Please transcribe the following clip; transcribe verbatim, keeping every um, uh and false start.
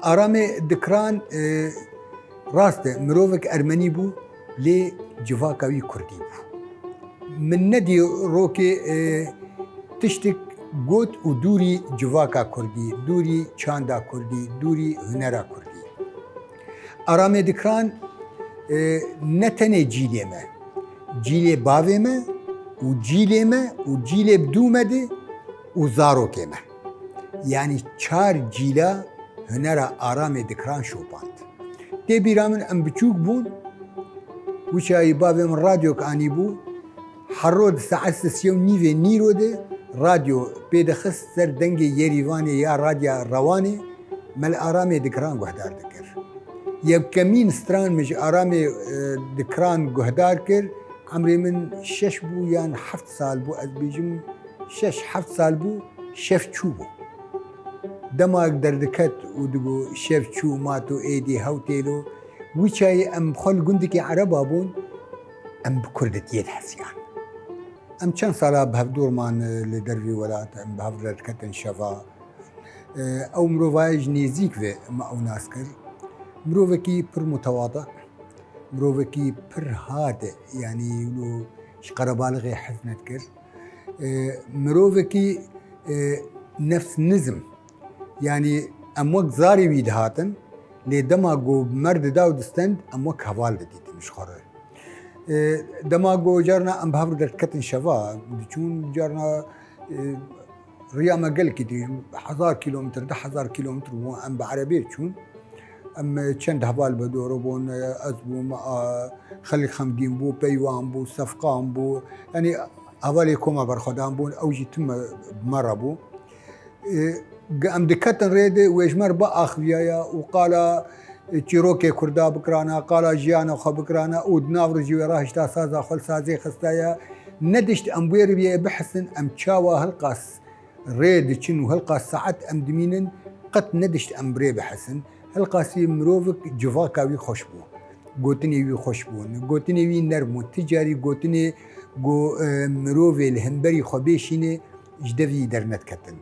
Aramê Dikran, e, rast e, mirovek ermenî bû, lê civaka wî kurdî bû. Min nedî rokê, e, tiştik got û dûrî civaka kurdî, dûrî çanda kurdî, dûrî hunera kurdî. Aramê Dikran, e, ne tenê cîlê me, cîlê bavê me û cîlê me û cîlê bi dû me de û zarokê me. Yanî çar cîla hunera Aramê Dikran şopand. Tê bîra min em biçûk bûn, wî çayî bavê min radyok anîbû, her roj di saet sisê û nîvê nîro de radyo pê dixist ser dengê Yerîvanê ya Radya Rewanê, me li Aramê Dikran guhdar dikir. Yekemîn stran min ji Aramê, e, Dikran guhdar kir, emrê min şeş bû yan heft sal bû, ez bêjim şeş heft sal bû, şev çû bû. Dema derdiket û digot şev çû, ma tu êdî hew têlo, wî çayê em xwe li gundekî ereba bûn, em bi kurditiyê dihesiyan. Em çend sala bi hevdûr man li dervî welat, em bi hev re diketin şeva. E, ew mirovayê ji nêzîk ve me ew nas kir. Mirovekî pir mutewadi, mirovekî pir hade, yanî wilo ji qerebalixê hez nedikir. E, mirovekî, e, nefs nizm, yanî em wek zarê wî dihatin, lê dema ku mer dida û distend, em wek heval didîtin ji xwe re. E, dema ku carna em bi hev re derdiketin şeva, diçûn carna, e, riya me gelekî dirêj bû, hezar kîlometr, deh hezar kîlometr bû, em bi erebê çûn. Em çend heval bi dor bûn, ez bûm, a, Xelîl Xemgîn bû, Peywan bû, Sefqan bû, yanî hevalê koma berxwedan bûn, ew jî tim bi me re bû. E, em diketin rê de, wê ji me re biaxiviyaya û qala, e, çîrokê Kurda bikirana, qala jiyana xwe bikirana û di nav rijî wê re hişta saza xwe li sazê xistaya. Nedişt em wê riviyê bihisin, em çawa hilqas rê diçin û hilqas saet em dimînin, qet nedişt em bi rê bihesin. Hilqasî mirovik civaka wî xweş bû. Gotinê wî xweş bûn. Gotinê wî nerm bûn. Ti carî gotinê ku, e, mirovê li hemberî xwe bêşînê, ji devî dernediketin.